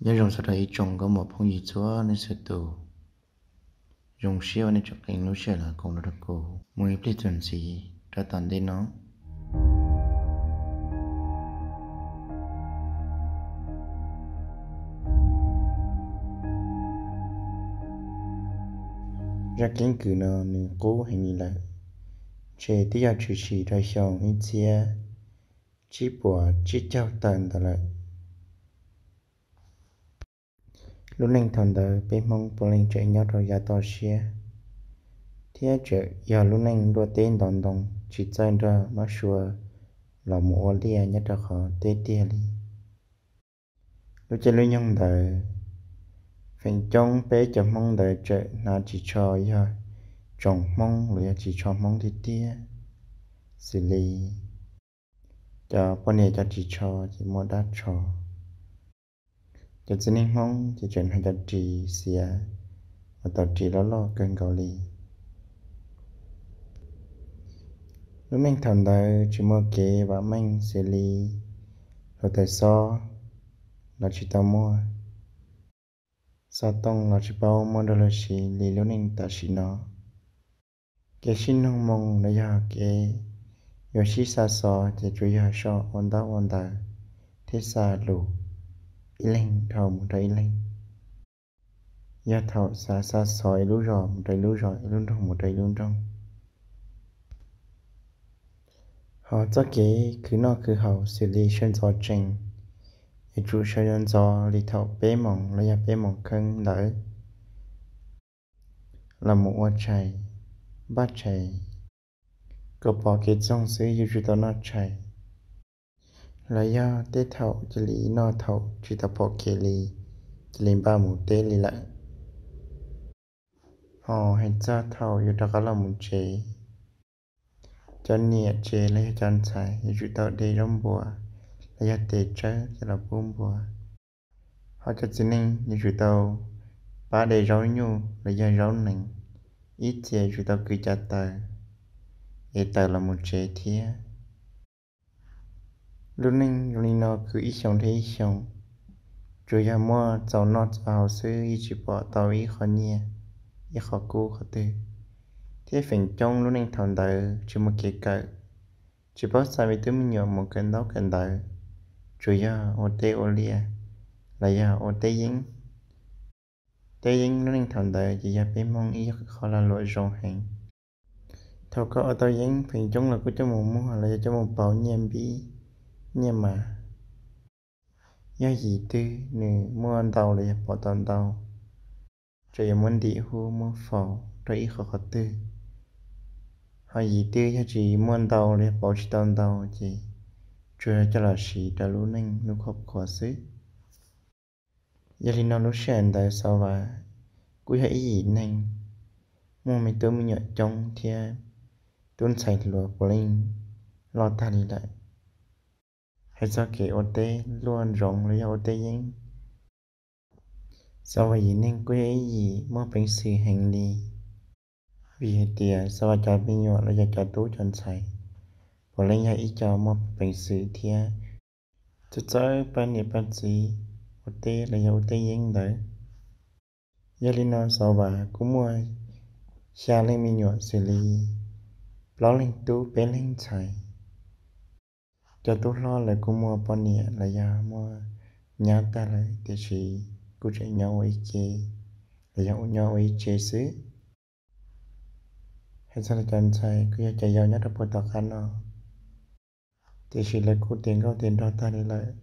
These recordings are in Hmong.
Nyob zoo txog rau ib tsoom nkauj muam phooj ywg txhua leej txhua tus. Zoo siab uas nej tseem qee lub sij hawm los koom nrog rau kuv mus ib pliag txuas ntxiv rau tom ntej no. Zaj keeb kwm no nws qub heev li lawm, ntshe twb yog tshwm sim rau xyoo ib txhiab tsib puas tsib caug tawm ntawd lawm. Lub neej thaum ntawd peb Hmoob puav leej tseem nyob rau yav toj siab, thiab tseem yog lub neej nruab teb ntov ntoo, tsis txawj nrog mab sua los mus ua liaj nyob rau qhov teb tiag li. Lub caij lub nyoog ntawd, feem coob peb cov Hmoob ntawd tseem hnav ris tsho yog tsoom Hmoob los yog ris tsho Hmoob tiag tiag, xws li cov poj niam cov ris tsho ces muaj dab tsho, cov txiv neej Hmoob ces tseem hnav cov ris xiav uas tau ris loj loj kawg nkaus li. Lub neej thaum ntawd tsis muaj kev vam meej xws li hluav taws xob los tsis tau muaj, xov tooj los tsis paub muaj nrog luag siv li lub neej tam sim no. Kev sib noog moo los yog kev yuav sib xa xov ces tsuas yog so ua ntaub ua ntawv thiab xa lus ib leeg dhau mus rau ib leeg. Yog thaum xav xa xov ib lub zos mus rau ib lub zos, ib lub nroog mus rau ib lub nroog. Ho txoj kev khwv noj khwv haus xws li sawv ntxov tsees, yuav tsum sawv ntxov li thaum peb moos los yog peb moos kheev ntawd los mus ua tshais, npaj tshais kom pom kev txoog xwb yuav tsum tau noj tshais. Los yog tej thaum cia li noj thaum tsis tau pom kev li, cia li npaj mus teb li lawm. Ho hais txog thaum yuav rov qab los mus tsev, cov niam tsev los yog cov ntxhais yuav tsum tau de zaub npua los yog tes tsawb coj los pub npua. Ho cov txiv neej yuav tsum tau pab de zaub nyuj los yog zaub nees, ib txhia yuav tsum tau kwv cov taws es tawm los mus tsev thiab. Lub neej zoo li no kwv ib xyoos dhau ib xyoos, tsuas yog muaj txaus noj txaus haus xwb, yeej tsis pom tau ib qho nyiaj, ib qho kub qhov twg. Thiab feem coob lub neej thaum ntawd tsis muaj kev kawm, tsis paub xa me tub me nyuam mus kawm ntaub kawm ntawv, tsuas yog ua teb ua liaj los yog ua teb yeeb. Teb yeeb lub neej thaum ntawd ces yog peb Hmoob ib qho lag luam zoo heev. Thaum koj ua tau yeeb feem coob los kuj coj mus muag los yog coj mus pauv nyiaj npib, nyiaj mas. Yog yim twg nws muaj ntau los yog pauv tau ntau, tseem yuav muab ntim hub muab faus rau ib qho qhov twg. Ho yim twg yog tsis muaj ntau los yog pauv tsis tau ntau ces tsuas yog coj los siv rau lub neej lub khoj khuav xwb. Yog li no lub sij hawm ntawd Xauv Vas kuj yog ib yim neeg muaj me tub me nyuam coob thiab tub ntxhais hluas puav leej loj tag li lawm. Hais txog kev ua teb luaj ntsoov los yog ua teb yeeb, Xauv Vas yim neeg kuj yog ib yim muaj peev xwm heev li, vim hais tias Xauv Vas cov me nyuam los yog cov tub cov ntxhais puav leej yog ib co muaj peev xwm thiab txawj txawj pab niam pab txiv ua teb los yog ua teb yeeb ntawd. Yog li no Xauv Vas kuj muaj xya leej me nyuam xws li plaub leeg tub peb leeg ntxhais. Cov tub hlob lawv kuj muaj poj niam los yog muaj nyab tag lawm, tiam sis kuj tseem nyob ua ib ke los yog nyob ua ib tse xwb. Hais txog cov ntxhais kuj yog cov yau nyob rau puag tom qab no, tiam sis lawv kuj tiav nkauj tiav nraug tag li lawm.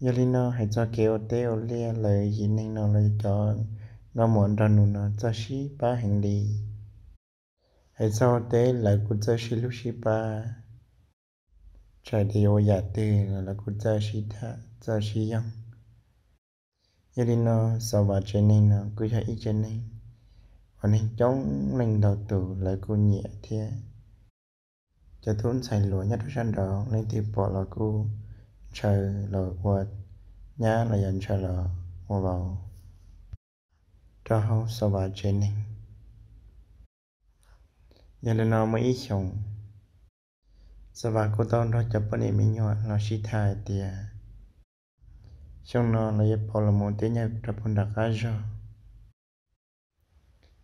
Yog li no hais txog kev ua teb ua liaj lawv yim neeg no lawv cov nkauj muam nraug nus no txawj sib pab heev li. Hais txog ua teb lawv kuj txawj sib hlub sib pab, txawm tias yuav ua yam twg los lawv kuj txawj sib tham txawj sib yoog. Yog li no Xauv Vas tsev neeg no kuj yog ib tsev neeg uas neeg coob leej ntau tus lawv kuj nyiam thiab. Cov tub ntxhais hluas nyob rau sab nraud leej twg pom los kuj ntshaw los ua nyab los yog ntshaw los ua vauv rau hauv Xauv Vas tsev neeg. Yog li no muaj ib xyoos, Xav Vas kuj tau nrog cov poj niam me nyuam los sib tham hais tias xyoo no lawv yuav pauv los mus teb nyob rau puag nram qab zog,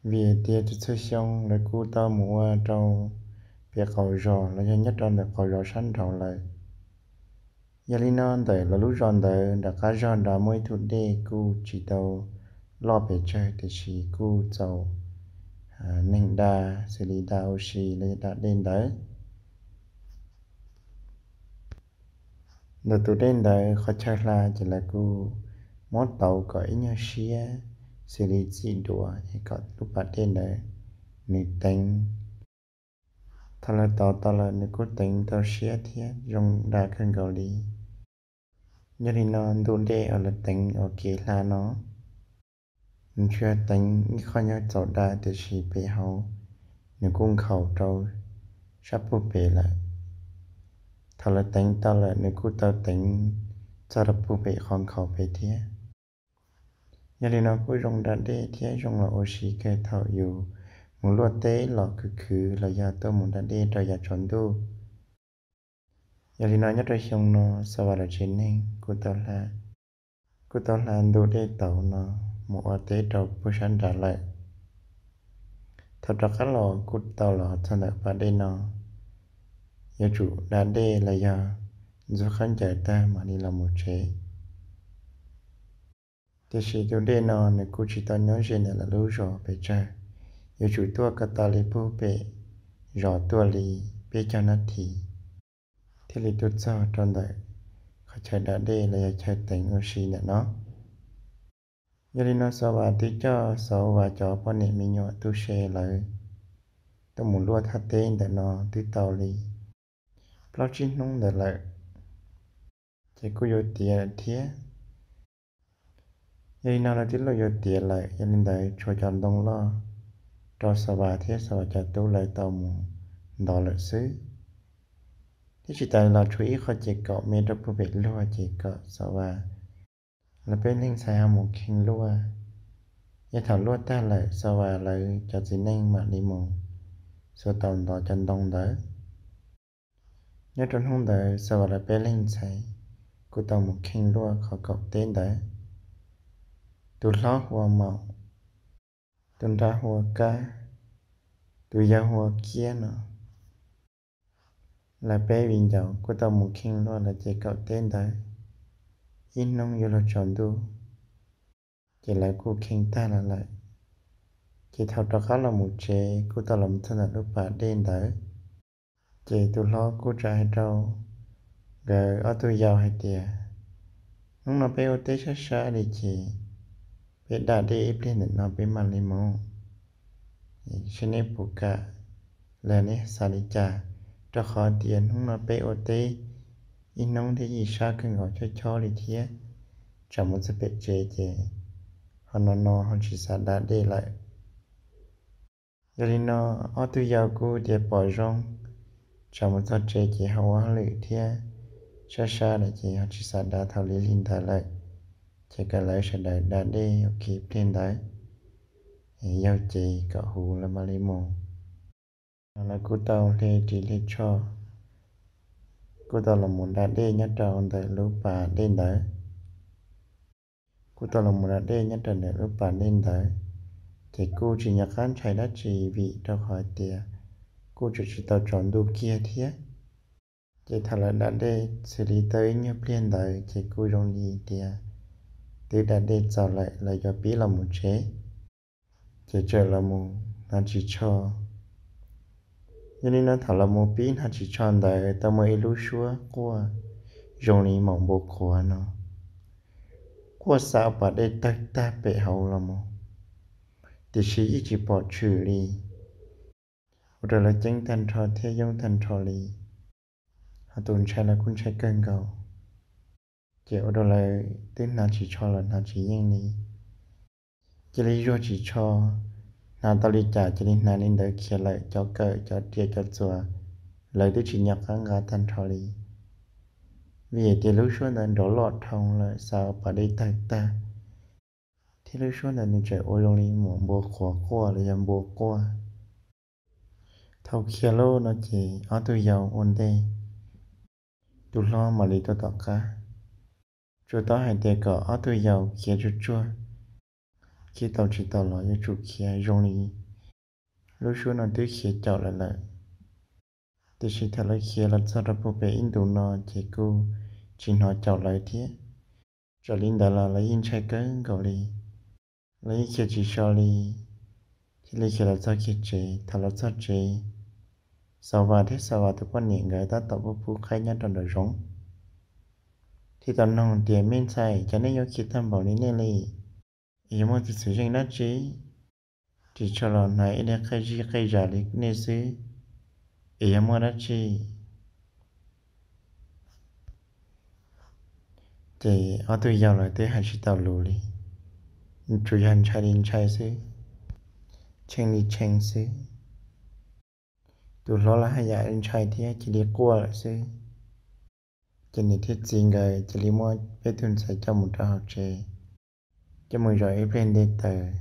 vim hais tias txhua txhua xyoo lawv kuj tau mus ua rau pem qaum zos los yog nyob rau ntawm qaum zos sab nraud lawm. Yog li no ntawm lawv lub zos ntawd nram qab zog nrad muaj ib tug dej kuj tsis tau loj pes tsawg tiam sis kuj txaus neeg da, xws li da ua si los yog da dej ntawd. Ntawm tus dej ntawd qhov chaw hla ces lawv kuj muab tauv kom ib nyuag siab xws li txim duav es kom lub pas dej ntawd nws teev. Thaum lawv tauv tau lawm nws kuj teev tau siab thiab zoo da kawg nkaus li. Yog li no ntu dej uas lawv teev ua kev hla no nws tsuas yog teev ib qho nyuag txaus da tiam sis pem hauv nws kuj nkhaus rau sab puag pem lawm. Thaum lawv teev tau lawm nws kuj tau teev txog rau puag pem qhov nkhaus pem thiab. Yog li no kuj zoo da dej thiab zoo los ua si kawg thaum yus mus luaj teb los khwv khwv los yog tuaj mus da dej rau yav tsaus ntuj. Yog li no nyob rau xyoo no Xav Vas lawv tsev neeg kuj tau hla, kuj tau hla ntu dej tauv no mus ua teb rau puag sab nrad lawm. Thaum rov qab los kuj tau los txog ntawm pas dej no, yuav tsum da dej los yog ntxuag khaub ncaws tag mam li los mus tsev. Tiam sis tus dej no nws kuj tsis tau nyob ze ntawm lawv lub zos pes tsawg, yuav tsum tuaj ko taw li puag pem zos tuaj li peb caug nab this thiaj li tuaj txog rau ntawm qhov chaw da dej los yog chaw teev ua si ntawm no. Yog li no Xav Vas twb coj Xav Vas cov poj niam me nyuam tub se lawv tuaj mus luaj thaj teb ntawm no twb tau li plaub tsib hnub ntawd lawm, ces kuj yuav tiav thiab. Yog li no lawv twb luaj yuav tiav lawm, yog li ntawd tshuav cov ntoo loj rau Xav Vas thiab Xav Vas cov tub lawv tau mus ntov lawm xwb. Thiab tsis tas li los tshuav ib qho ces kaum me rau puag pem luag ces kom Xav Vas lawv peb leeg ntxhais ho mus kheej luaj. Yog thaum luaj tag lawm Xav Vas lawv cov txiv neej mam li mus xuas tau ntov cov ntoo ntawd. Nyob rau hnub ntawd Xav Vas lawv peb leeg ntxhais kuj tau mus kheej luaj qhov kaum teb ntawd. Tus hlob hu ua Maum, tus nrab hu ua Kab, tus yau hu ua Kiab no. Lawv peb viv ncaus kuj tau mus kheej luaj lawv ces kaum teb ntawd, ib hnub yuav luag tsaus ntuj, ces lawv kuj kheej tag los lawm. Ces thaum rov qab los mus tsev kuj tau los mus txog ntawm lub pas dej ntawd, ces tus hlob kuj tsa hais rau nkawd ob tug yau hais tias, hnub no peb ua teb sab sab li ces peb da dej ib pliag ntawm no peb mam li mus. Seb neb puas kam los neb xav li cas, rau qhov tias hnub no peb ua teb ib hnub thiab yim sab kawg nkaus chob chob li thiab, tsam mus txog pem tsev ces ho no no ho tsis xav da dej lawm. Yog li no ob tug yau kuj tias pom zoo, tsam mus txog tsev ces ho ua hauj lwm thiab sab sab lawm ces ho tsis xav da thaum li li ntawd lawm, ces kom lawv sawv daws da dej ua ke pliag ntawd, yog ces kom huv lawv mam li mus. Lawv kuj tau hle ris hle tsho, kuj tau los mus da dej nyob rau ntawm lub pas dej ntawd. Kuj tau los mus da dej nyob rau ntawm lub pas dej ntawd, ces kuj tsis nco qab ntshai dab tsi vim rau qhov tias kuj tseem tsis tau tsaus ntuj kiag thiab. Ces thaum lawv da dej xws li tau ib nyuag pliag ntawd ces kuj zoo li tias twb da dej txaus lawm lawv yuav pib los mus tsev, ces txawm los mus hnav ris tsho. Yog li no thaum los mus pib hnav ris tsho ntawd tau muaj ib lub suab quaj zoo li maum npua qhuav no, quaj xa pas dej tawg tag pem hauv los mus, tiam sis yeej tsis pom tshwm li. Ua rau lawv ceeb tag nrho thiab yoob tag nrho li, ho tus ntshai los kuj ntshai kawg nkaus. Ces ua rau lawv twb hnav ris tsho los hnav tsis yeej li. Cia li zuag ris tsho, hnav tau li cas cia li hnav li ntawd khiav lawm, cov kawm cov riam cov txuas lawv twb tsis nco qab nqa tag nrho li. Vim tias lub suab ntawd nrov loj dhau lawm xa pas dej tawg tag, thiab lub suab ntawd nws tseem ua zoo li maum npua qhuav quaj los yog npua quaj. Thaum khiav lauj no ces ob tug yau ua ntej Tus hlob mam li tuaj tom qab, tsuas tau hais tias kom ob tug yau khiav tsuag tsuag, khiav tau tsis tau los yuav tsum khiav zoo li lub suab no twb khiav caum lawm lawm. Tiam sis thaum lawv khiav los txog rau puag pem ib ntus no ces kuj tsis hnov caum lawv thiab. Txawm li ntawd los lawv yeej ntshai kawg nkaus li. Lawv yeej khiav tsis so li, thiaj li khiav los txog kiag tsev. Thaum los txog tsev, Xav Vas thiab Xav Vas tus poj niam nkawd tab tom pub pub qaib nyob rau nraum zoov, thiaj tau noog tias, Me ntxhais, cas nej yuav khiav tag npaum li nej li? Es yuav muaj tus txheeb zeej dab tsi? Ris tsho los hnav ib daim qaij zig qaij zam li nej xwb, es yuav muaj dab tsi? Ces ob tug yau lawv twb hais tsis tau lus li, tsuas yog ntshai li ntshai xwb, tshee li tshee xwb. Tus hlob los haj yam ntshai thiab cia li quaj lawm xwb. Ces niam thiab txiv nkawd cia li muab peb tug ntxhais coj mus rau hauv tsev, coj mus zov ib pliag nte taws.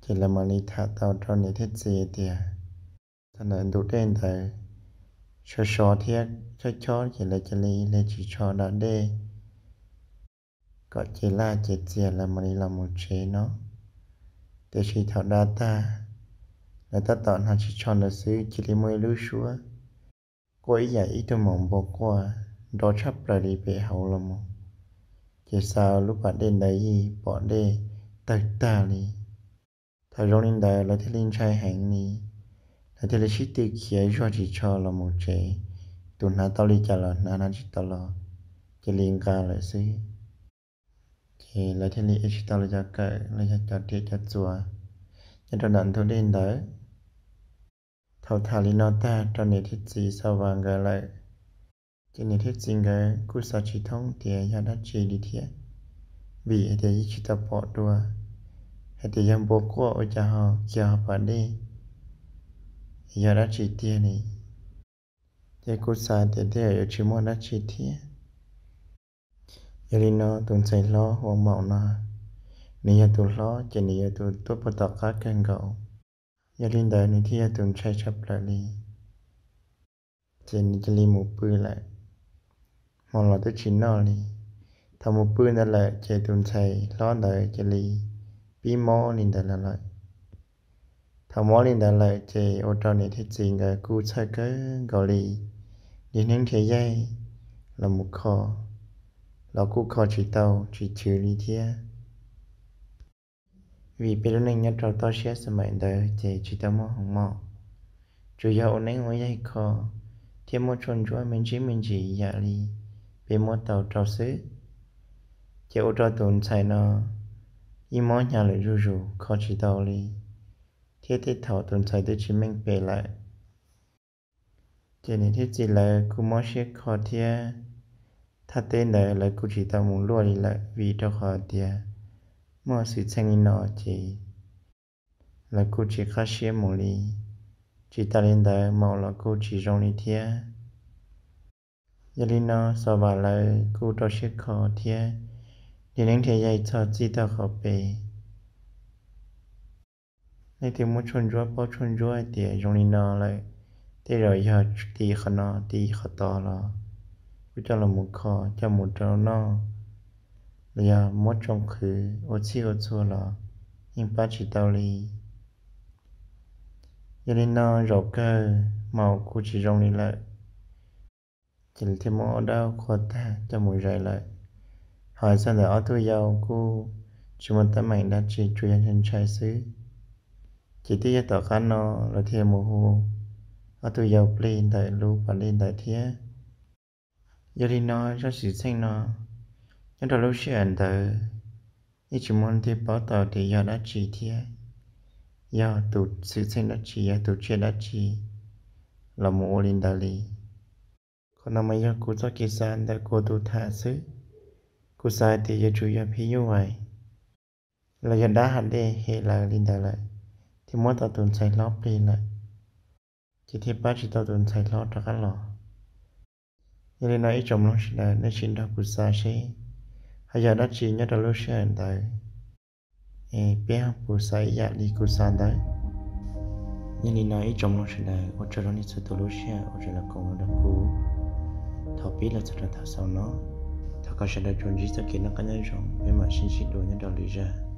Ces lawv mam li tham tau rau niam thiab txiv tias, thaum ntawd ntug dej ntawd sov sov thiab chob chob, ces lawv cia li hle ris tsho da dej kom ces laj ces txias lawv mam li los mus tsev no. Tiam sis thaum da tag, lawv tab tom hnav ris tsho ntawd xwb cia li muaj ib lub suab quaj ib yam ib tug maum npua quaj nrov tshaj plaws li pem hauv los mus. Ces xa lub pas dej ntawd yeej pom dej tawg tag li. Thaum zoo li ntawd lawv thiaj li ntshai heev li, lawv thiaj li sib tw khiav zuag ris tsho los mus tsev. Tus hnav tau li cas los hnav, hnav tsis tau los cia li nqa lawm xwb. Ces lawv thiaj li ev tsis tau lawv cov kawm los yog cov riam cov txuas nyob rau ntawm ntug dej ntawd. Thaum tham li no tag rau niam thiab txiv Xav Vas nkawd lawm, ces niam thiab txiv nkawd kuj xav tsis thoob tias yog dab tsi li thiab, vim hais tias yeej tsis tau pom dua hais tias yog npua quaj ua cas ho kiag hauv pas dej, yog dab tsi tiag li. Ces kuj xav tias tej zaum yuav tsis muaj dab tsi thiab. Yog li no tus ntxhais hlob hu ua Maum no, nws yog tus hlob ces nws yog tus tuaj puag tom qab kawg nkaus. Yog li ntawd nws thiaj yog tus ntshai tshaj plaws li. Ces nws cia li mus pw lawm, hmo los twb tsis noj li. Thaum mus pw ntawd lawm ces tus ntxhais hlob ntawd cia li pib mob li ntawd lawm. Thaum mob li ntawd lawm ces ua rau niam thiab txiv nkawd kuj txhawj kawg nkaus li, nrhiav neeb nrhiav yaig los mus kho, los kuj kho tsis tau tsis chwv li thiab. Vim peb lub neej nyob rau toj siab xab maim ntawd ces tsis tau muaj hoo mom, tsuas yog ua neeb ua yaig kho thiab muab tshuaj ntsuab me ntsis me ntsis yam li peb muab tau rau xwb. Ces ua rau tus ntxhais no ib mob hnyav lawm zuj zus kho tsis tau li, thiab tej thaum tus ntxhais twb tsis meej pem lawm. Ces niam thiab txiv lawv kuj mob siab kho thiab thaj teb ntawd lawv kuj tsis tau mus luaj li lawm, vim rau qhov tias muaj xwm txheej li no ces lawv kuj tsis qab siab mus li. Tsis tas li ntawd Maum los kuj tsis zoo li thiab. Yog li no Xav Vas lawv kuj rau siab kho thiab nrhiav neeb nrhiav yaig txog txij tag qhov pem. Leej twg muab tshuaj ntsuab paub tshuaj ntsuab hais tias zoo li no lawm, tej zaum yog tim qhov no tim qhov tod los kuj coj los mus kho coj mus rau noj, los yog muab tsoo qhwv ua txhij ua txhua los yeej pab tsis tau li. Yog li no zaum kawg Maum kuj tsis zoo li lawm, ces lawv thiaj muab ua dab qhua tag coj mus zais lawm. Ho txog ntawm ob tug yau kuj tsis muaj teeb meem dab tsi, tsuas yog ntshai xwb. Ces twb yog tom qab no lawv thiaj mus hu ob tug yau plig ntawm lub pas dej ntawd thiab. Yog li no zaj xwm txheej no nyob rau lub sij hawm ntawd yeej tsis muaj leej twg paub tau tias yog dab tsi thiab yog tus xwm txheej dab tsi, yog tus tsiaj dab tsi los mus ua li ntawd li. Qhov no mas yog kuv txoj kev xav ntawm kuv tus tham xwb. Kuv xav hais tias yuav tsum yog phim nyuj vais los yog dab hav dej hem lawv li ntawd lawm, thiaj muab tau tus ntxhais hlob plig lawm, ces thiaj pab tsis tau tus ntxhais hlob rov qab los. Yog li no ib tsoom mloog sawv daws nej sim nrog kuv xav seb ho yog dab tsi nyob rau lub sij hawm ntawd, es peb ho puas xav ib yam li kuv xav ntawd. Yog li no ib tsoom mloog sawv daws ua tsaug rau nej txhua tus lub sij hawm uas tseem los koom nrog kuv. Thaum pib los txog rau thaum xaus no, thov kom sawv daws tsuas ntsib txoj kev noj qab nyob zoo, peb mam sib ntsib dua nyob rau lwm zaj.